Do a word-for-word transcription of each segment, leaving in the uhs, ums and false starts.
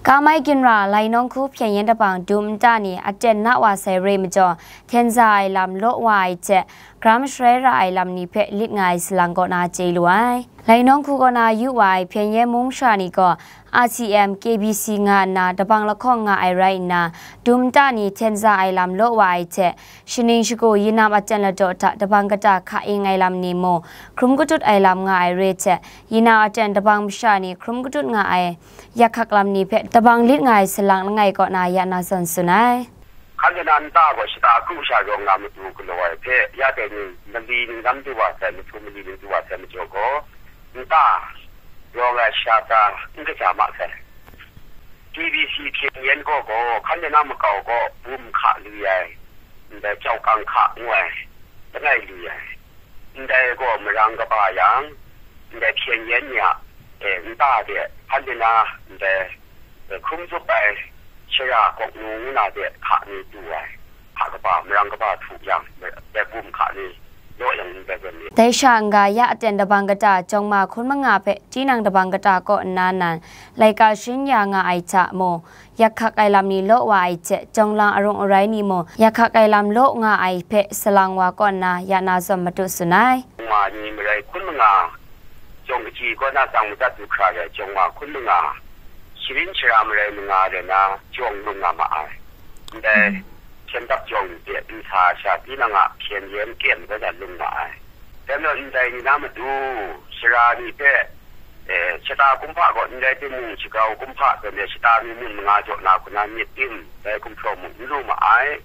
Kamai ginra lainawng hku hpyen yen dabang dum nta ni aten na wa sai re majaw, hten za ai lam law wa ai hte, gram sharai ra ai lam ni hpe lit nga ai salang kaw na chye lu ai. Lainawng hku kaw na yu wa ai hpyen yen mung masha ni gaw, R C M, K B C nga nna dabang lahkawng nga ai rai nna, dum nta ni hten za ai lam law wa ai hte, shaning shagu yinam aten ladaw hta dabang kata hka ing ai lam ni mung, hkrum katut ai lam nga ai re hte, yinam aten dabang masha ni hkrum katut nga ai yak hkak lam ni hpe dabang lit nga ai salang langai kaw na ya na zawn tsun ai. Hkan de na nta gaw shata kru sha rawng na matu galaw ai hpe, ya dai ni mali ningdam du wa sai, mahtu mali ning du wa sai majaw gaw, nta rawng ai shata n kaja ma sai. T B C hpyen yen gaw gaw, hkan de na makau gaw bum hka lu ai, ndai jau kang hka ngu ai, langai lu ai. Ndai gaw marang kaba yang, ndai hpyen yen ni a, e, nta de hkan de na, ndai, e, hkrum zup ai shara kawk nu ngu na de hka ni du ai, hka kaba, marang kaba htu yang, ndai bum hka ni law yang ndai zawn ni. Dai sha n-ga ya aten dabang kata jawng ma hkun manga hpe tinang dabang kata kaw nna nan, laika sharin ya nga ai hta mung, yak hkak ai lam ni law wa ai hte, jawng lang arung arai ni mung, yak hkak ai lam law nga ai hpe salang wa kaw nna ya na zawn matu tsun ai. Jawng ma ni marai hkun manga, jawng kaji kaw na tsang madat du hkra rai jawng ma hkun manga, sharin shara marai manga rai na jawng lung nga ma ai. Ndai, hpyen dap jawng de nsa sha tinang a hpyen yen kem kaw na lung ma ai. Dai majaw ndai ni na matu, shara ni hpe, e, shata kumhpa gaw n rai timung, shagau kumhpa zawn e shata mi mun manga jaw na hku na myit tim, dai gumhpraw mung n lu ma ai.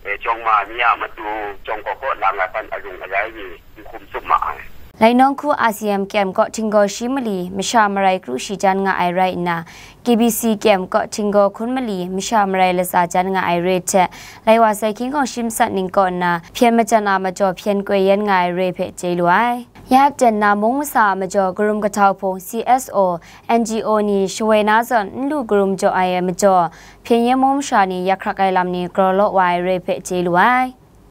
E, jawng ma ni a matu, jawng kaw kaw lang ai hpan arung arai ni n hkum tsup ma ai. Lainawng hku R C M K M kaw htinggaw shi mali masha marai kru shi jan nga ai rai nna, K B C K M kaw htinggaw hkun mali masha marai latsa jan nga ai re hte, lai wa sai hkying hkawng shi matsat ning kaw nna hpyen majan a majaw hpyen koi yen nga ai re hpe chye lu ai. Ya aten na mung masa a majaw karum kahtau hpung C S O, N G O ni shawoi na zawn n lu karum jaw ai majaw, hpyen yen mung masha ni yak hkrak ai lam ni galaw law wa ai re hpe chye lu ai.